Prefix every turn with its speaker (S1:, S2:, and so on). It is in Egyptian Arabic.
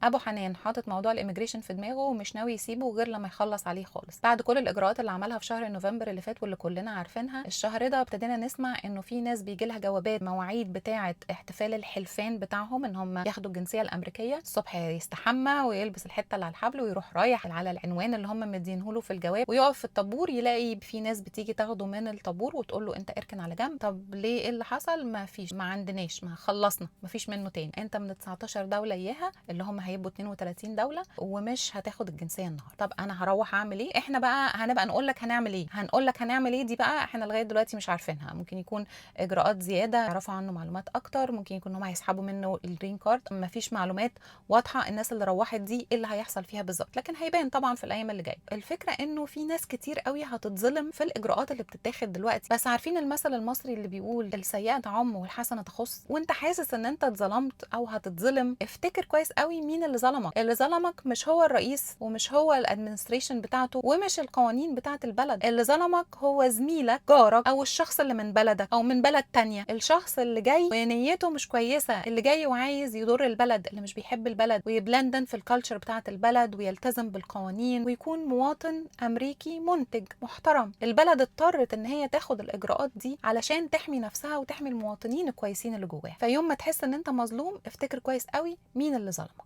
S1: ابو حنان حاطط موضوع ال immigration في دماغه ومش ناوي يسيبه غير لما يخلص عليه خالص. بعد كل الاجراءات اللي عملها في شهر نوفمبر اللي فات واللي كلنا عارفينها، الشهر ده ابتدينا نسمع انه في ناس بيجي لها جوابات مواعيد بتاعه احتفال الحلفان بتاعهم ان هم ياخدوا الجنسية الامريكيه. الصبح يستحمى ويلبس الحتة اللي على الحبل ويروح رايح على العنوان اللي هم مدينة له في الجواب ويقف في الطابور، يلاقي في ناس بتيجي تاخده من الطابور وتقول له انت اركن على جنب. طب ليه؟ ايه اللي حصل؟ ما فيش، ما عندناش، ما خلصنا، ما فيش منه تاني. انت من 19 دولة اياها اللي هم هيبقوا 32 دولة ومش هتاخد الجنسية النهارده. طب انا هروح اعمل ايه؟ احنا بقى هنبقى نقول لك هنعمل ايه، هنقول لك هنعمل ايه دي بقى احنا لغاية دلوقتي مش عارفينها. ممكن يكون اجراءات زيادة يعرفوا عنه معلومات اكتر، ممكن يكون هم هيسحبوا منه ال green card، ما فيش معلومات واضحة الناس اللي روحت دي ايه اللي هيحصل فيها بالظبط، لكن هيبان طبعا في الايام اللي جاية. الفكرة انه في ناس كتير قوي هتتظلم في الاجراءات اللي بتتاخد دلوقتي، بس عارفين المثل المصري اللي بيقول السيئة تعم والحسنة تخص؟ وانت حاسس ان انت اتظلمت او هتتظلم، افتكر كويس قوي مين اللي ظلمك. اللي ظلمك مش هو الرئيس ومش هو ال administration بتاعته ومش القوانين بتاعه البلد، اللي ظلمك هو زميلك، جارك، او الشخص اللي من بلدك او من بلد تانية، الشخص اللي جاي ونيته مش كويسة، اللي جاي وعايز يضر البلد، اللي مش بيحب البلد وي blend in في ال culture بتاعه البلد ويلتزم بالقوانين ويكون مواطن امريكي منتج محترم. البلد اضطرت ان هي تاخد الاجراءات دي علشان تحمي نفسها وتحمي المواطنين الكويسين اللي جواها. فيوم ما تحس ان انت مظلوم افتكر كويس قوي مين اللي ظلمك.